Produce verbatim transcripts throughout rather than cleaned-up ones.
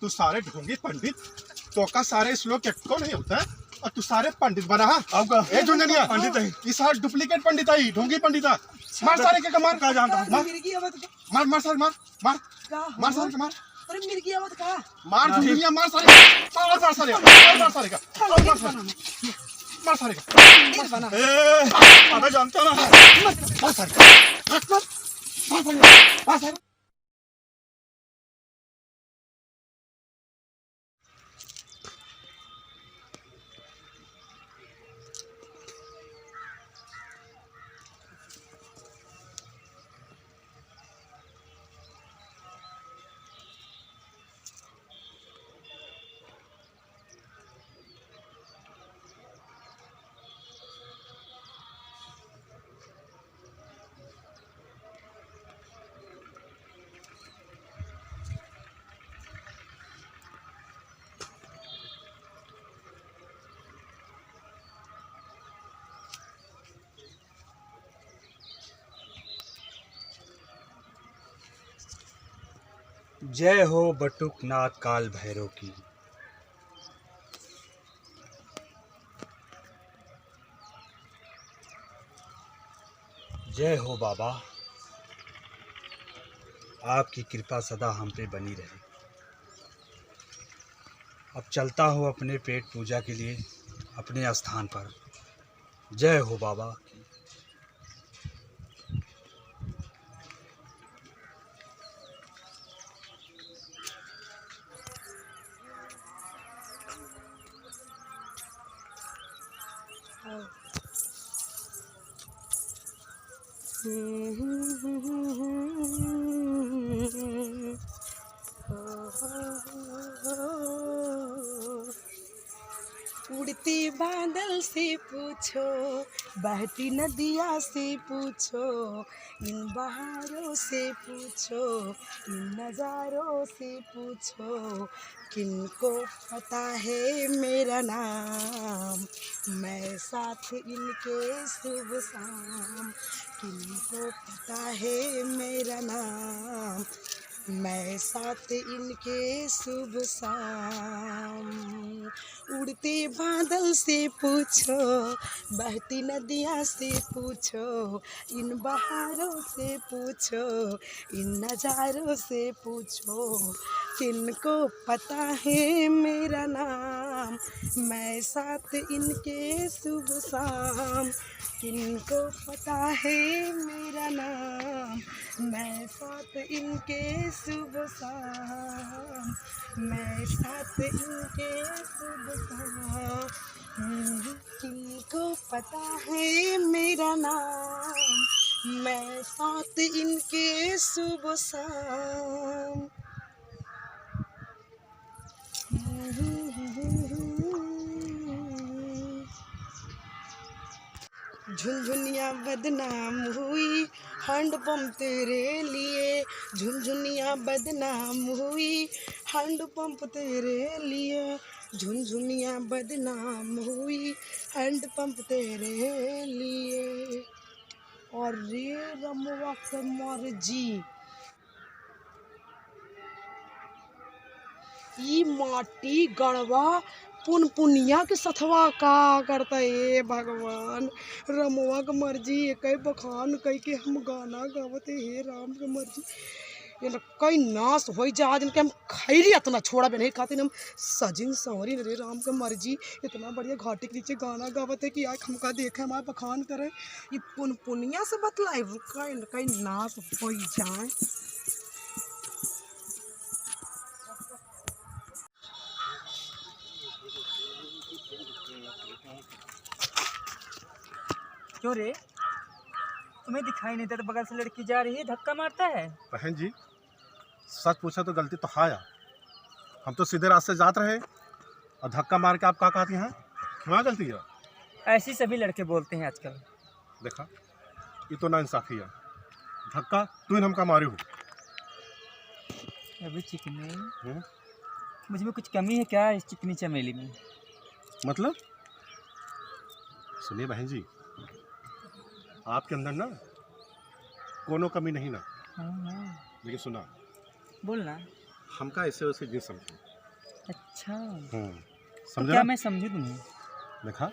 तू सारे ढोंगी पंडित, तोका सारे श्लोक एक्को नहीं होता है, और तू सारे पंडित बना है। आपका ए झुनझुनिया, पंडित है। ये सारे duplicate पंडित आई, ढोंगी पंडित आ। मार सारे के, मार। का जानता हूँ? मार। मिर्गी आवत का? मार, मार सारे, मार, मार। का मार सारे हो? के, मार। अरे मिर्गी आवत का? मार झुनझुनिया, मार सारे। मार, मार सारे। मार, मार सारे का। मार, मार सारे। मार सारे का। पंडित बना। ए, अबे जानता ना। मार सारे। मार, मार। मार सारे। मार सारे। जय हो बटुकनाथ काल भैरव की। जय हो बाबा, आपकी कृपा सदा हम पे बनी रहे। अब चलता हूँ अपने पेट पूजा के लिए अपने स्थान पर। जय हो बाबा। उड़ती बादल से पूछो, बहती नदिया से पूछो, इन बहारों से पूछो, इन नज़ारों से पूछो, किनको पता है मेरा नाम, मैं साथ इनके सुबह शाम। किनको पता है मेरा नाम, मैं साथ इनके सुबह शाम। उड़ते बादल से पूछो, बहती नदिया से पूछो, इन बहारों से पूछो, इन नज़ारों से पूछो, किनको पता है मेरा नाम, मैं साथ इनके सुबह शाम। किनको पता है मेरा नाम, मैं साथ इनके सुबह शाम, मैं साथ इनके सुबह शाम। किनको पता है मेरा नाम, मैं साथ इनके सुबह शाम। झुनझुनिया बदनाम हुई हैंडपंप तेरे लिए, झुनझुनिया बदनाम हुई हैंडपंप तेरे लिए, झुनझुनिया बदनाम हुई हैंडपंप तेरे लिए। अरे रमवा के मर्जी, ई माटी गड़वा पुनपुनिया के सथवा का करता? ए भगवान, रमवा के मर्जी, एकै बखान कई के हम गाना गावत है, हे राम के मर्जी। ये लोग कई नाश होई जा, आज इनके हम खैली इतना छोड़ा बे नहीं खातिर हम सजिन संवरिन रे राम के मर्जी। इतना बढ़िया घाटी के नीचे गाना गावत है कि आज हमका देखे, हमारा बखान करे। ये पुनपुनिया से बतलाई, रुका, इनका ही नाश हो जाए। क्यों रे, तुम्हें दिखाई नहीं देता? बगल से लड़की जा रही है, धक्का मारता है। बहन जी, सच पूछा तो गलती तो है यार। हम तो सीधे रास्ते जात रहे और धक्का मार के आप का कहती हैं? हमारी गलती है। ऐसी सभी लड़के बोलते हैं आजकल। देखा, ये तो नाइंसाफी है। धक्का तू ही हमका मारे हो। अभी चिकनी, हम्म? मुझ में कुछ कमी है क्या इस चिकनी चमेली में? मतलब? सुनिए बहन जी, आपके अंदर ना कोनो कमी नहीं ना। हाँ, हाँ। लेकिन सुना, बोलना। हमका ऐसे वैसे जिन समझो। अच्छा। हम्म, तो समझे क्या ना? मैं समझी तुम्हें? देखा,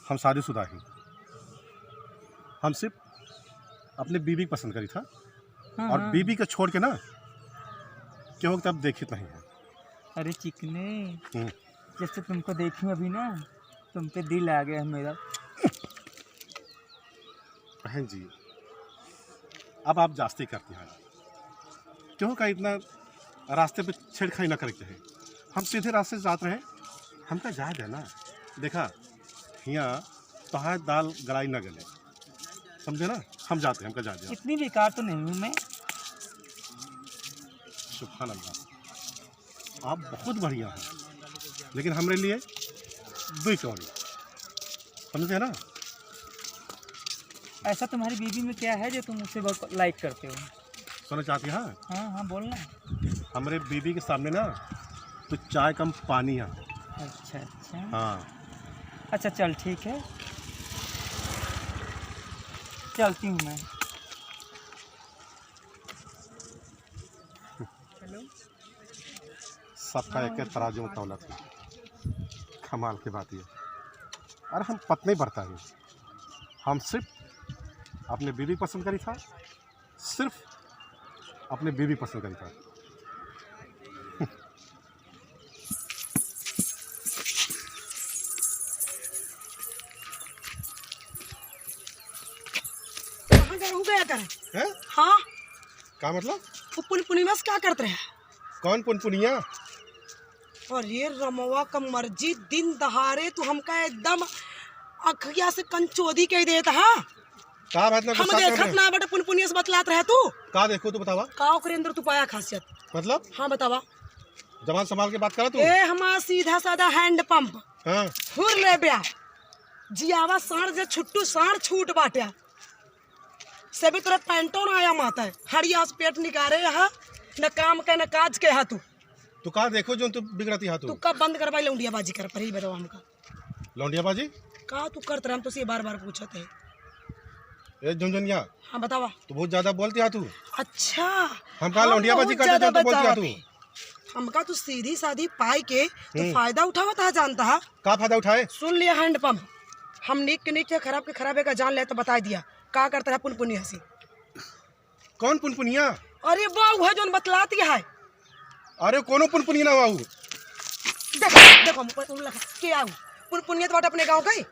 हम शादीशुदा ही। हम सिर्फ अपने बीबी के पसंद करी था। हाँ, और हाँ। बीबी के छोड़ के ना, केहू के तब देखित नहीं है। अरे चिकने, हम्म। जब से तुमको देखी अभी ना, तुम पे दिल आ गया है मेरा। बहन जी, अब आप जास्ती करती हैं, केहू का इतना रास्ते पे छेड़खानी ना करे के चाही। हम सीधे रास्ते से जात रहे, हमका जाए दे ना। देखा, हियाँ तोहार दाल गलाई ना गले, समझे ना? हम जाते हैं, हमका जाए दे। इतनी बेकार तो नहीं हूँ मैं। सुभान अल्लाह। आप बहुत बढ़िया हैं, लेकिन हमरे लिए दुई कौड़ी, समझे ना? ऐसा तुम्हारी बीबी में क्या है जो तुम उसे बहुत लाइक करते हो? सुनना चाहती हैं? हाँ, हाँ, बोलना। हमरे बीबी के सामने ना तू चाय कम पानी है। अच्छा, अच्छा। हाँ। अच्छा, चल, ठीक है, चलती हूँ मैं। हेलो। सबका एक एक तराजू में तौलत है। कमाल की बात ये। अरे हम पत्नी बरता है, हम सिर्फ अपने बीबी पसंद करी था, सिर्फ अपने बीबी पसंद करी था। कहाँ गया, हो गया करे? हैं? हाँ। का मतलब? वो पुनपुनिया से का करत रहे? कौन पुनपुनिया? अरे रमवा का मर्जी, दिन दहाड़े तू हमका एकदम अखिया से कंचोदी कह देत, हाँ? का मतलब हम गुस्सा कर देखत रहे? ना बटे पुनपुनिया से बतलात रहे तू। का देखो तू बतावा? का ओकरे अंदर तू पाया खासियत? मतलब? हाँ बतावा। जबान संभाल के बात करा तू। ए हमार सीधा साधा हैंड पंप। हाँ। हुर ले ब्या। जियावा साँड़ जे छुट्टू साँड़ छूट बाट्या। से भी तोरे पैंटो ना आया माता है। हड़िया से पेट निकारे यहाँ, न काम के न काज के हा तू। तू का देखो जो तू बिगड़ती हा तू? तू कब बंद करवाई लौंडिया बाजी कर पर ही बतावा हमका। लौंडिया बाजी? का तू करत रहे, हम तो से बार बार पूछत है। ए झुनझुनिया। हाँ बतावा। तू बहुत ज्यादा बोलती हा तू। अच्छा। हम का हम लौंडिया बाजी बहुत करते ज्यादा जो तू बोलती हा तू? बतावा। हमका तू सीधी साधी पाई के तू हम्म। फायदा उठावत हा जानता हा। का फायदा उठाए? सुन लिया हैंड पंप, हम नीक के नीक के खराब के खराब का जान ले तो बता दिया। का करत रहा पुनपुनिया से? कौन पुनपुनिया? अरे वाह, वह जोन बतलाती है। अरे कोनो पुनपुनिया ना वाहू। देखो, देखो, हम उन लगा के आऊ। पुनपुनिया तो बाटे अपने गाँव का ही।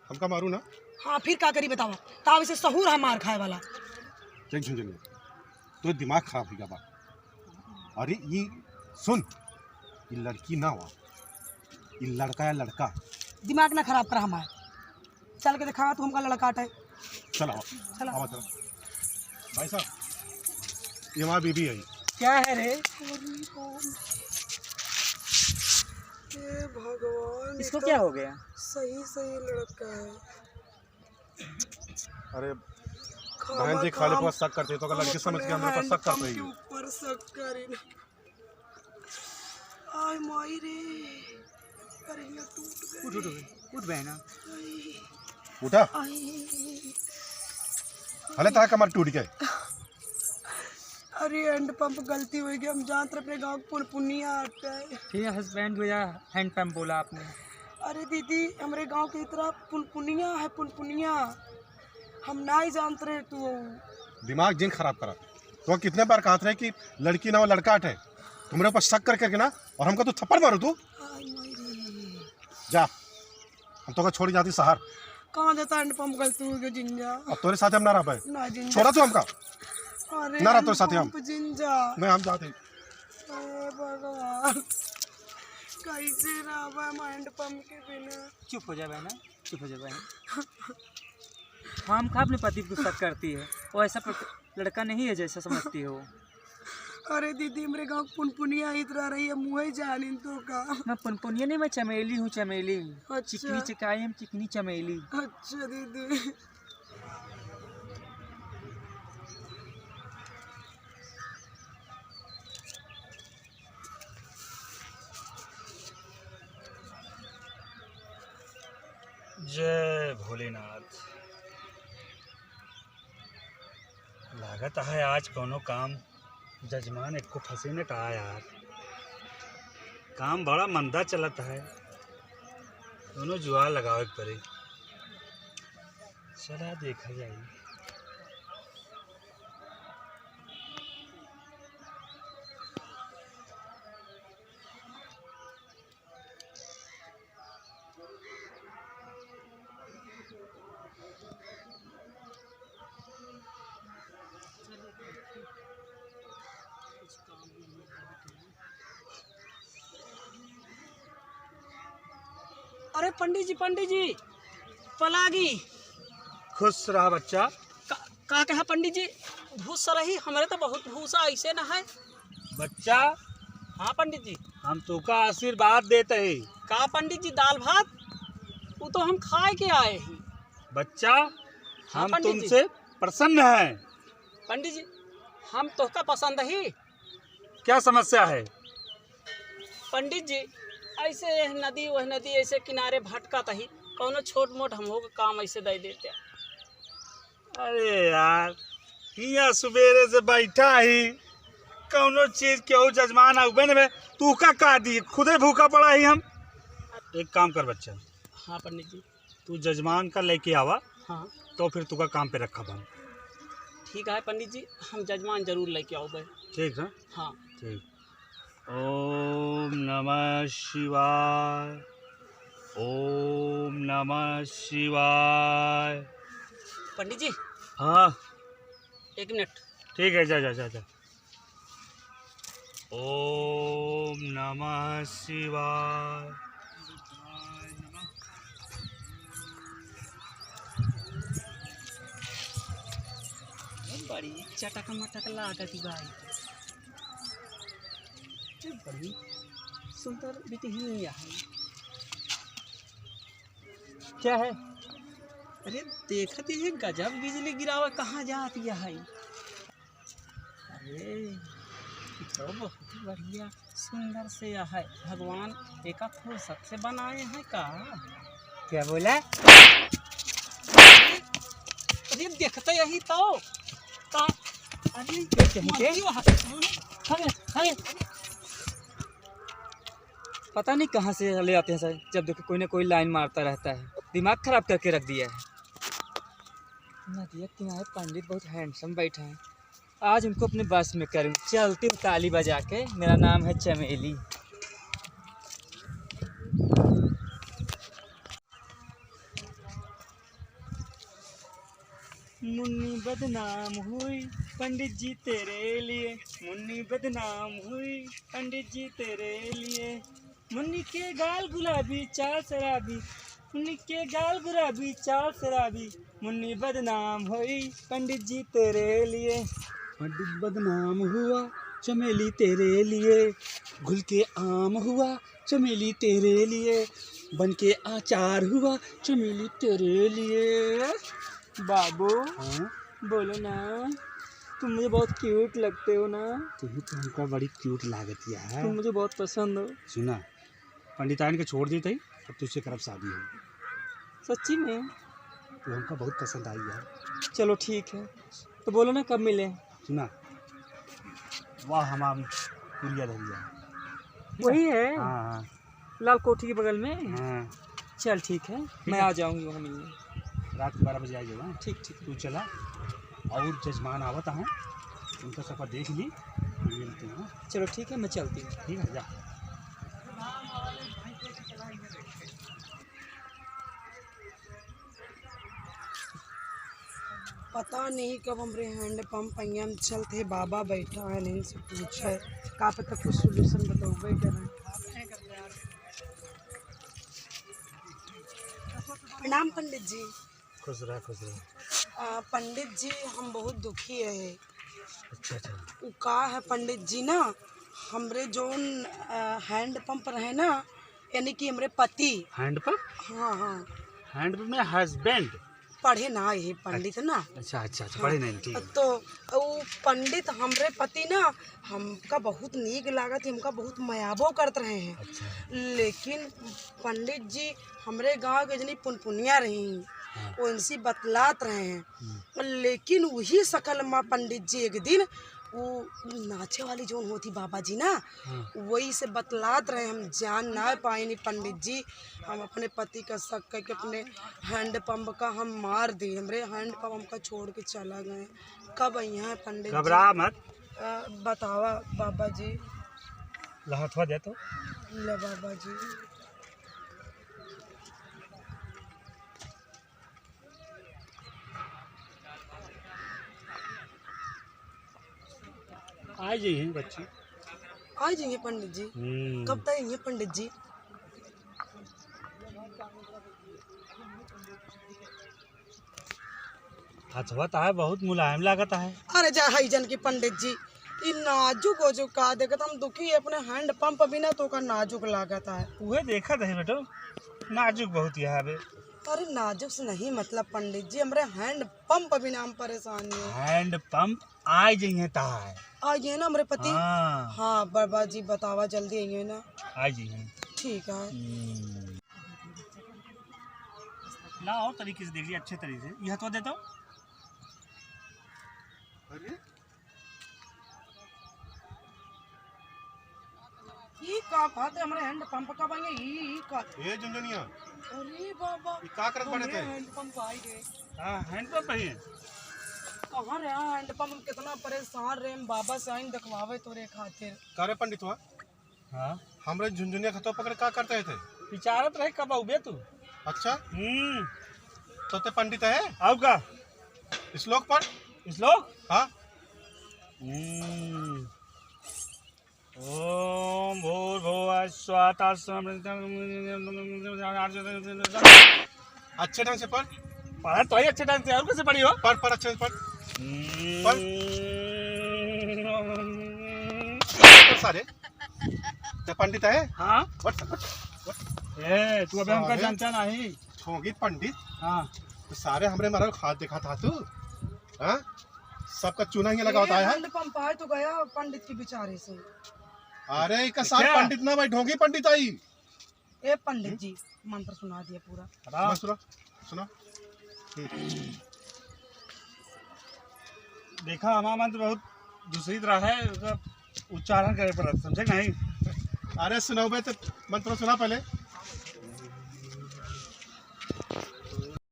हमका मारू ना। हाँ, फिर का करी बतावा? ताव इसे सहूर है मार खाए वाला। देख झुनझुनिया, तो दिमाग खराब हो गया बा। अरे ये सुन, ये लड़की ना हुआ, ये लड़का या लड़का। दिमाग ना खराब करा हमार। चल के दिखावा तू हमका लड़का हटे। चल आवा। चल। आवा, चल। भाई साहब, ये हमारी बीबी है। क्या है रे? हे भगवान, इसको ये तो क्या हो गया? सही सही लड़का है। अरे खावा बहन जी, खाली काम पर शक करते तो अगर लड़की समझ के अपने हमरे पर शक करते हैंड पंप ही। के ऊपर शक करी ना। आय माई रे, करेजा टूट गए। उठ, उठ, उठ। उठ बहना। आई। उठा। आई। हले तारा कमर टूट गए। अरे हैंड पंप गलती हो गई, हम जानत रहे अपने गाँव के पुनपुनिया आटा है। ठीक है, हस्बैंड हो या हैंड पंप बोला आपने। अरे दीदी, हमरे गाँव के इतना पुनपुनिया है, पुनपुनिया। हम ना ही जानत रहे तू हो। दिमाग जिन खराब करा। तो कितने बार कहत रहे कि लड़की ना हो, लड़का आटे। तुमरे ऊपर शक कर करके ना, और हमका तू थप्पड़ मारो तू। आय माई रे। जा, हम तोका छोड़ जाती शहर। कहाँ देता हैंड पंप गलती हो गई जिंजा। अब तोरे साथ हम ना रह पाए। ना जिंजा। छोड़ा तू हमका। अरे ना रह तोरे साथ हम। पंप जिंजा। नहीं, हम जाते। अरे भगवान, कैसे रह पाए हैंड पंप के बिना? चुप हो जा बहना, चुप हो जा बहना। खामखा अपने पति पे शक करती है, वो ऐसा प्र-, लड़का नहीं है जैसा समझती हो। अरे दीदी, हमरे गाँव के पुनपुनिया आइत रह रही है, मुँहे जानिन तो का। मैं पुनपुनिया नहीं, मैं चमेली हूँ, चमेली। अच्छा। चिकनी चिकाई, हम चिकनी चमेली। अच्छा दीदी। जय भोलेनाथ। लागत है आज कौनो काम जजमान एको फंसे न का यार, काम बड़ा मंदा चलत है, कौनो जुगाड़ लगावे के पड़ी। चला देखा जाए। अरे पंडित जी, पंडित जी, पलागी। खुश रहा बच्चा। का, का कहा पंडित जी? भूस रही, हमरे तो बहुत भूसा ऐसे न है। बच्चा। हाँ पंडित जी। हम तोका आशीर्वाद देत ही। का पंडित जी, दाल भात? वो तो हम खाए के आए ही। बच्चा, हाँ हम पंडित जी। तुमसे प्रसन्न हैं। पंडित जी, हम तोहका पसंद ही। क्या समस्या है? पंडित जी, ऐसे यह नदी वह नदी ऐसे किनारे भटकत ही, कौनो छोट मोट हमहू के काम ऐसे दे देते। अरे यार, हियाँ सुबेरे से बैठा ही, कौनो चीज केहू जजमान आउबे न बे, तू का का दी, खुदे भूखा पड़ा ही हम। एक काम कर बच्चा। हाँ पंडित जी। तू जजमान का लेके आवा, हाँ। तो फिर तुका काम पे रखब हम। ठीक है पंडित जी, हम जजमान जरूर लेके आउबे। ठीक है। हाँ। ठीक। ओम नमः शिवाय, ओम नमः शिवाय। पंडित जी। हाँ। एक मिनट। ठीक है, जा, जा, जा, जा। ओम नमः शिवाय। बड़ी चटक मटक लागत बा। ये बड़ी सुंदर बिटिया है। क्या है? अरे देखत ही गजब बिजली गिरावा, कहाँ जात है? अरे, ई तो बहुत बढ़िया, सुंदर से है। भगवान एका फुर्सत से बनाए हैं का? क्या बोला? अरे, देखते यही तो। का? अरे, ये कहीं के? मर गया। अरे, अरे। पता नहीं कहाँ से ले आते हैं सर, जब देखो कोई ना कोई लाइन मारता रहता है, दिमाग खराब करके रख दिया है। नदिया किनारे पंडित बहुत handsome बैठा है, आज उनको अपने बस में करूँ। चलती हूँ ताली बजा के, मेरा नाम है चमेली। मुन्नी बदनाम हुई पंडित जी तेरे लिए, मुन्नी बदनाम हुई पंडित जी तेरे लिए। मुन्नी के गाल गुलाबी, चाल शराबी, मुन्नी के गाल गुलाबी, चाल शराबी, मुन्नी बदनाम होई पंडित जी तेरे लिए। पंडित बदनाम हुआ चमेली तेरे लिए, घुल के आम हुआ चमेली तेरे लिए, बन के अचार हुआ चमेली तेरे लिए। बाबू, हाँ? बोलो ना, तुम मुझे बहुत cute लगते हो ना। तुम तो हमका बड़ी cute लागत है। तुम मुझे बहुत पसंद हो। सुना, पंडिताइन के छोड़ देते ही, अब तुझसे करब शादी हम। सच्ची में? तू हमका बहुत पसंद आई यार। चलो ठीक है, तो बोलो ना कब मिले? सुना, वाह हमाम कुरिया धरिया। वही है? हाँ, हाँ। लाल कोठी के बगल में? हाँ। चल ठीक है, ठीक मैं है। आ जाऊँगी वहाँ मिलने। रात के बारह बजे आ जाओ, हाँ? ठीक, ठीक। तू चला, और जजमान आवत हैं, उनका सबका देख ली, फिर मिलते हैं, हाँ? चलो ठीक है, मैं चलती हूँ। ठीक है, जा। पता नहीं कब हमरे hand pump पहिया में चलते, बाबा बैठा है, इनसे पूछे, का पता कुछ solution बतौबे करे। प्रणाम पंडित जी। खुश रहा, खुश रहा। आ, पंडित जी, हम बहुत दुखी है। अच्छा, अच्छा। उ का है पंडित जी ना, हमरे जौन, आ, hand pump रहे ना, यानी कि हमरे पति। Hand pump? हाँ, हाँ। Hand pump में husband? पढ़े ना है पंडित ना। अच्छा, अच्छा, अच्छा, हाँ। पढ़े नहीं, ठीक है। तो उ पंडित हमरे पति ना, हमका बहुत नीक लागत है, हमका बहुत मयाबो करत रहे हैं। अच्छा। लेकिन पंडित जी हमरे गाँव के जनी पुनपुनिया रही, हाँ। उनसे बतलात रहे हैं। हम्म। लेकिन वही सकल मा पंडित जी एक दिन वो नाचे वाली जौन होती बाबा जी ना, हाँ। वही से बतलात रहे, हम जान ना पाएनी पंडित जी। हम अपने पति का शक करके अपने हैंड पंप का हम मार दी। हमरे हैंड पंप हमका छोड़ के चला गए। कब अइहें पंडित जी? घबरा मत। अ, बतावा बाबा जी। ला हथवा दे तो। ले बाबा जी। आ जाइए बच्ची। आ जाइए पंडित जी। हम्म। कब तक आइए पंडित जी? हथवा तो है, बहुत मुलायम लागत है। अरे जा हई जन की पंडित जी, ई नाजुक ओजुक का देखत, हम दुखी अपने हैंड पंप बिना तो का नाजुक लागत है। उहे देखत है बेटो, नाजुक बहुत यह हवे। अरे नाजुक से नहीं मतलब पंडित जी, हमरे हैंड पंप बिना हम परेशान हैं। हैंड पंप आ जाइए तार। आ गए ना हमरे पति? हाँ। हाँ बाबा जी बतावा जल्दी आइए ना। आ जाइए। ठीक है। हम्म। ला और तरीके से देख लिया, अच्छे तरीके से। यह तो दे दो। अरे ई का बात है, हमरे हैंड पंप का बने ई, ई का? ए झुनझुनिया। अरे बाबा, ई का करत बाटे हमरे ते? हैंड पंप आई गए। हाँ, हैंड पंप है। कहाँ रे हैंड पंप? हम कितना परेशान रहे, हम बाबा से आइन देखवावे तोरे खातिर। का रे पंडितवा? हाँ। हमरे झुनझुनिया खतवा पकड़ का करते थे? विचारत रहे कब आउबे तू। अच्छा? हम्म। तो ते पंडित है? आउ का? श्लोक पढ़। श्लोक? हाँ। हम्म। ओम भूर्भुवः स्वः तत्सवितुर्वरेण्यं। अच्छे ढंग से पढ़। पढ़ा तो ही अच्छे ढंग से, और कैसे पढ़ी हो? पढ़, पढ़, अच्छे से पढ़। पढ़। पढ़ सारे। तो पंडित है? हाँ। बट, बट, बट। ए, तू अबे हमका सारे जानता नहीं। ठोंगी पंडित। हाँ। तो सारे हमरे मारे हाथ दिखा था तू। हाँ? सबका चूना ही लगावत आया है। हैंड पंप आए तो गया पंडित के बिचारे से। अरे, इका सार क्या? पंडित ना भाई, ढोंगी पंडित आई। ए पंडित हम्म? जी, मंत्र सुना दिया पूरा। हटाओ। सुना, सुना। हम्म। देखा, हमारा मंत्र बहुत दूसरी तरह है, उसका उच्चारण करे पड़त, समझे नहीं? अरे सुनाओ बे, तो मंत्र सुना पहले।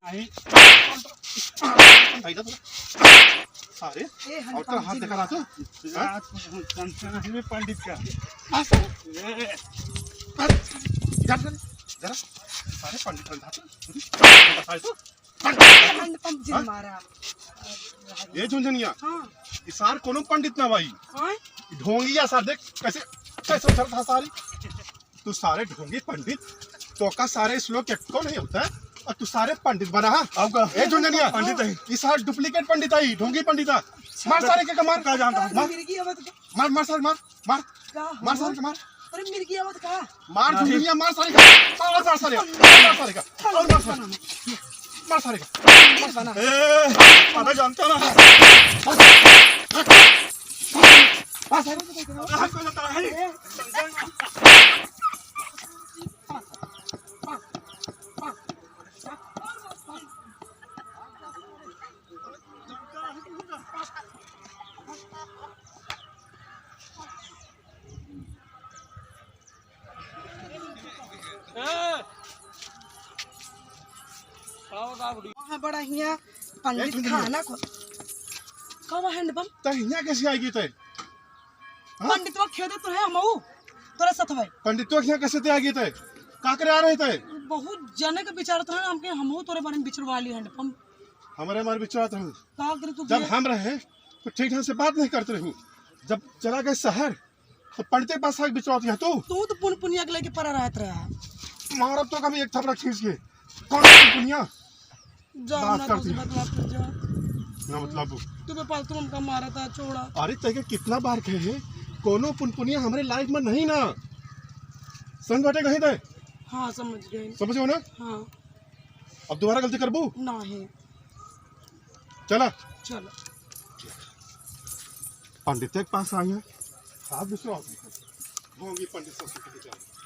नहीं। आई ना तू। सारे, ए, हम और तेरा हाथ पंडित दिखा रहा तू? हाँ? रात को हम पंडित का। हाँ, सारे। ए। इधर, इधर, जरा। सारे पंडित बन जाते। बताए तो। पंडित का हैंड पंप जिन हाँ? मारा। ये झुनझुनिया। हाँ। ई सार कोनो पंडित ना भाई। हाँ? ढोंगिया सार देख कैसे, कैसे उछलत है सारी। तू सारे ढोंगी पंडित, तो का सारे श्लोक एको नहीं होता है, और तू सारे पंडित बना है। आपका ए झुनझुनिया, पंडित है। ई सारे डुप्लीकेट पंडित आई, ढोंगी पंडित है। मार सारे के, के मार। का जानता हूँ? मार। मिर्गी आवत का? मार, मार सारे, मार, मार। का मार हो? सारे के मार। अरे मिर्गी आवत का? मार हाँ। झुनझुनिया, मार सारे का। मार, मार सारे का। मार सारे का। और मार सारे का। मार सारे का। पंडित बना। ए, अबे जानता ना। मार सारे का। हमको जाता है। ए। ए! का हो, का बुढ़ी? वहाँ बड़ा हिया पंडित ए, झुनझुनिया। खाना खो-, का वहाँ हैंड पंप? त हिया कैसे आ गई ते? हाँ? पंडितवा खेदे तो है हमहू, तोरे साथ भाई। पंडितवा के यहाँ कैसे ते आ गई ते? का करे आ रहे ते? बहुत जने के विचारत रहे हमके, हमहू तोरे बारे में बिचरवा ली हैंड पंप। हमारे हमारे बिचरत रहू। का करे तू जब बे- हम रहे, तो ठीक ढंग से बात नहीं करते रहू। जब चला गए शहर, तो पंडित के पास आके बिचरत रहे तू। तू तो पुन पुनिया के लेके पड़ा रहत रहा। मारब तो कभी एक थपड़ा खींच के। कौन पुन पुनिया? जा, बात ना करती तुझे है। बतला फिर जा। ना मतलब। तू बे फालतू हमका मारा था, छोड़ा। अरे, तेरे कितना बार कहे हैं, कोनो पुन पुनिया हमारे लाइफ में नहीं ना। समझ बाटे कहीं ते? हाँ, समझ गए। समझ गए ना? हाँ। अब दोबारा गलती करबू? नहीं। चला। चलो। पंडित के पास आई है। साहब, दूसरा ऑफिस है। ढोंगी पंडित सब कुछ के चला।